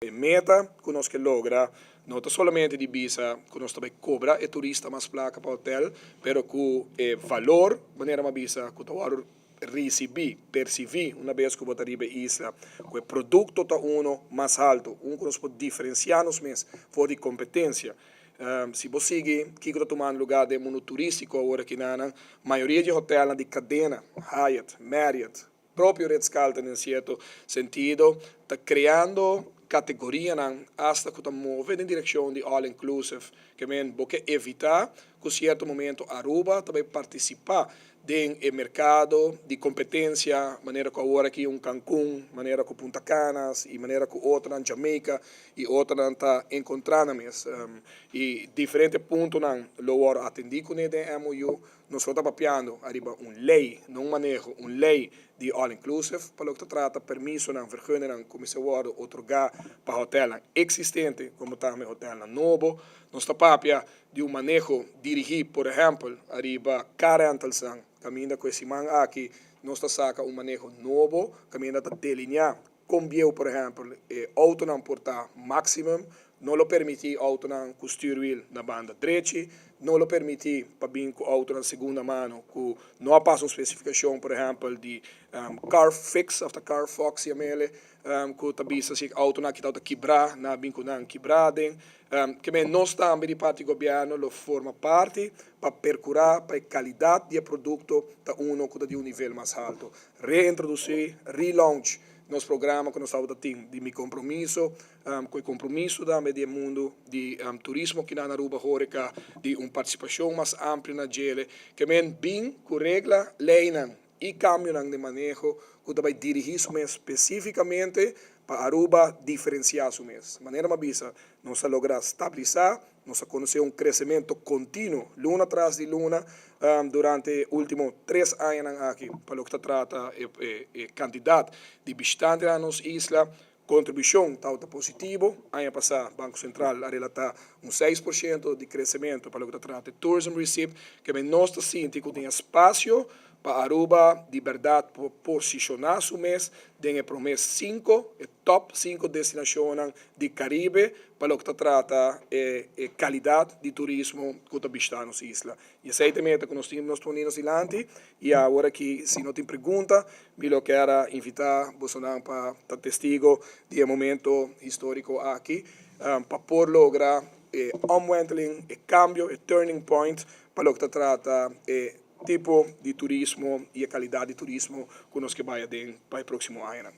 E meta ku nos ke logra no ta solamente di bisa ku nos ta bai kobra e turista mas plaka pa hotel, pero ku e valor, manera mi a bisa, ku ta wòrdu risibí, persibí, una bes ku bo ta riba e isla, ku e produkto ta uno mas haltu, un ku nos por diferensiá nos mes for di kompetensia. Si bo sigui kiko ta tumando lugá den mundu turístiko awor aki nan, mayoria di e hotelnan di kadena, Hyatt, Marriott, Propio Ritz-Carlton den cierto sentido ta creando categorianan hasta cu ta move den direccion di all inclusive. Ke men bo ke evita cu cierto momento Aruba ta bay participa den e mercado di competencia manera cu awor aki un Cancun, manera cu Punta Canas y manera cu otronan Jamaica y otronan ta encontra nan mes. Y diferente puntonan lo worde atendi cune den MOU. Nos lo ta papiando ariba un ley, no un maneho, un ley di all inclusive pa loke ta trata permisonan, vergunningan cu mester wordo otorga pa hotelnan existente como tambe hotelnan nobo. Nos ta papia di un maneho dirigi por ehempel ariba car rentalsnan caminda cu e siman aki nos ta saca un maneho nobo caminda ta delinea con bieu por ehempel e autonan por ta maximum. No lo permití autonan ku stuurwiel na banda drechi. No lo permití pa bin ku autonan segunda mano ku no a pasa un spesifikashon, por ehèmpel di car fix òf ta car fox yam'ele, ku ta bisa si e autonan aki tabata kibrá, nan a bin ku nan kibrá aden. Ke men nos tambe di parti gobièrnu lo forma parti pa perkurá pa e kalidat di e produkto ta uno ku ta di un nivel mas haltu. Reintrodusí, relaunch, nos programa ku nos tabata tin di Mi Kompromiso. Ku e kompromiso tambe di e mundu di turismo kinan na Aruba horeca di un partisipashon mas amplio na djele ke men bin ku regla, leinan i kambionan den maneho ku ta bai dirigí su mes spesífikamente pa Aruba diferensiá su mes. Manera mi a bisa, nos a logra stabilisá, nos a konosé un kresementu kontinuo luna tras di luna durante e último tres añanan aki pa loke ta trata e kantidat di bishitantenan na nos isla. Kontribushon tabata positivo. Aña pasá Banko Sentral a relatá un 6% di kresementu pa loke ta trata e tourism receipt. Keme nos ta sinti ku tin espasio pa Aruba di bèrdat por posishoná su mes den e promé sinku, e top sinku destinashonnan di Karibe pa loke ta trata e e kalidat di turismo ku ta bishitá nos isla. I esei ta e meta ku nos tin nos pone nos dilanti. I awor aki si no tin pregunta mi lo kier a invitá bosonan pa ta testigo di e momento históriko aki pa por logra e omwenteling, e kambio, e turning point pa loke ta trata e tipo di turismo i e kalidat di turismo ku nos ke bai aden pa e próksimo añanan.